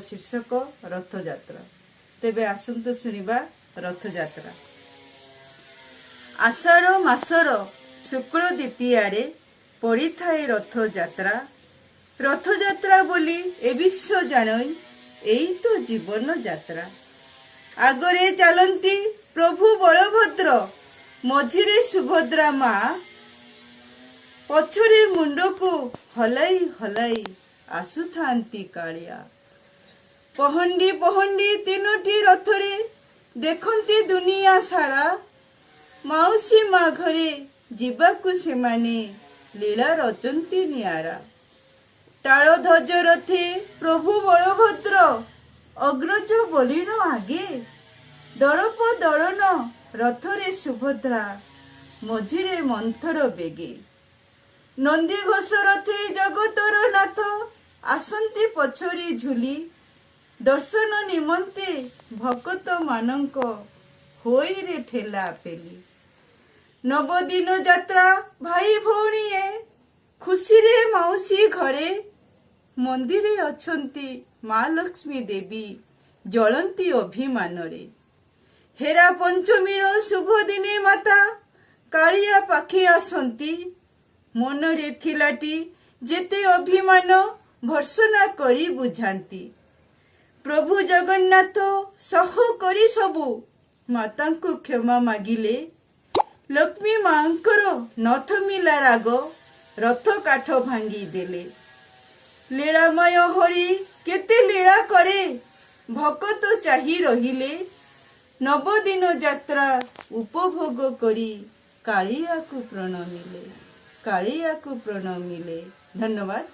ଶୀର୍ଷକ ରଥଯାତ୍ରା। ତେବେ ଆସନ୍ତୁ ଶୁଣିବା ରଥଯାତ୍ରା। ଆଷାଢ଼ ମାସର ଶୁକ୍ଳ ଦ୍ୱିତୀୟାରେ ପଡ଼ିଥାଏ ରଥଯାତ୍ରା। ରଥଯାତ୍ରା ବୋଲି ଏ ବିଶ୍ୱ ଜାଣଇ, ଏଇ ତ ଜୀବନ ଯାତ୍ରା। ଆଗରେ ଚାଲନ୍ତି ପ୍ରଭୁ ବଳଭଦ୍ର, ମଝିରେ ସୁଭଦ୍ରା ମା, ପଛରେ ମୁଣ୍ଡକୁ ହଲାଇ ହଲାଇ ଆସୁଥାନ୍ତି କାଳିଆ। ପହଣ୍ଡି ପହଣ୍ଡି ତିନୋଟି ରଥରେ ଦେଖନ୍ତି ଦୁନିଆ ସାରା, ମାଉସୀ ମା ଘରେ ଯିବାକୁ ସେମାନେ ଲୀଳା ରଚନ୍ତି ନିଆରା। ତାଳଧ୍ୱଜ ରଥେ ପ୍ରଭୁ ବଳଭଦ୍ର ଅଗ୍ରଜ ବଳିନ ଆଗେ, ଦରପ ଦଳନ ରଥରେ ସୁଭଦ୍ରା ମଝିରେ ମନ୍ଥର ବେଗେ। ନନ୍ଦିଘୋଷ ରଥେ ଜଗତର ନାଥ ଆସନ୍ତି ପଛରେ ଝୁଲି, ଦର୍ଶନ ନିମନ୍ତେ ଭକତ ମାନଙ୍କ ହୋଇରେ ଠେଲା ପେଲି। ନବଦିନ ଯାତ୍ରା ଭାଇ ଭଉଣୀଏ ଖୁସିରେ ମାଉସୀ ଘରେ, ମନ୍ଦିରେ ଅଛନ୍ତି ମା ଲକ୍ଷ୍ମୀ ଦେବୀ ଜଳନ୍ତି ଅଭିମାନରେ। ହେରା ପଞ୍ଚମୀର ଶୁଭ ଦିନେ ମାତା କାଳିଆ ପାଖେ ଆସନ୍ତି, ମନରେ ଥିଲାଟି ଯେତେ ଅଭିମାନ ଭର୍ସନା କରି ବୁଝାନ୍ତି। ପ୍ରଭୁ ଜଗନ୍ନାଥ ସହ କରି ସବୁ ମାତାଙ୍କୁ କ୍ଷମା ମାଗିଲେ, ଲକ୍ଷ୍ମୀ ମାଙ୍କର ନଥମିଲା ରାଗ ରଥ କାଠ ଭାଙ୍ଗି ଦେଲେ। ଲୀଳାମୟ ହରି କେତେ ଲୀଳା କରେ ଭକତ ଚାହିଁ ରହିଲେ, ନବଦିନ ଯାତ୍ରା ଉପଭୋଗ କରି କାଳିଆକୁ ପ୍ରଣମିଲେ, କାଳିଆକୁ ପ୍ରଣମିଲେ। ଧନ୍ୟବାଦ।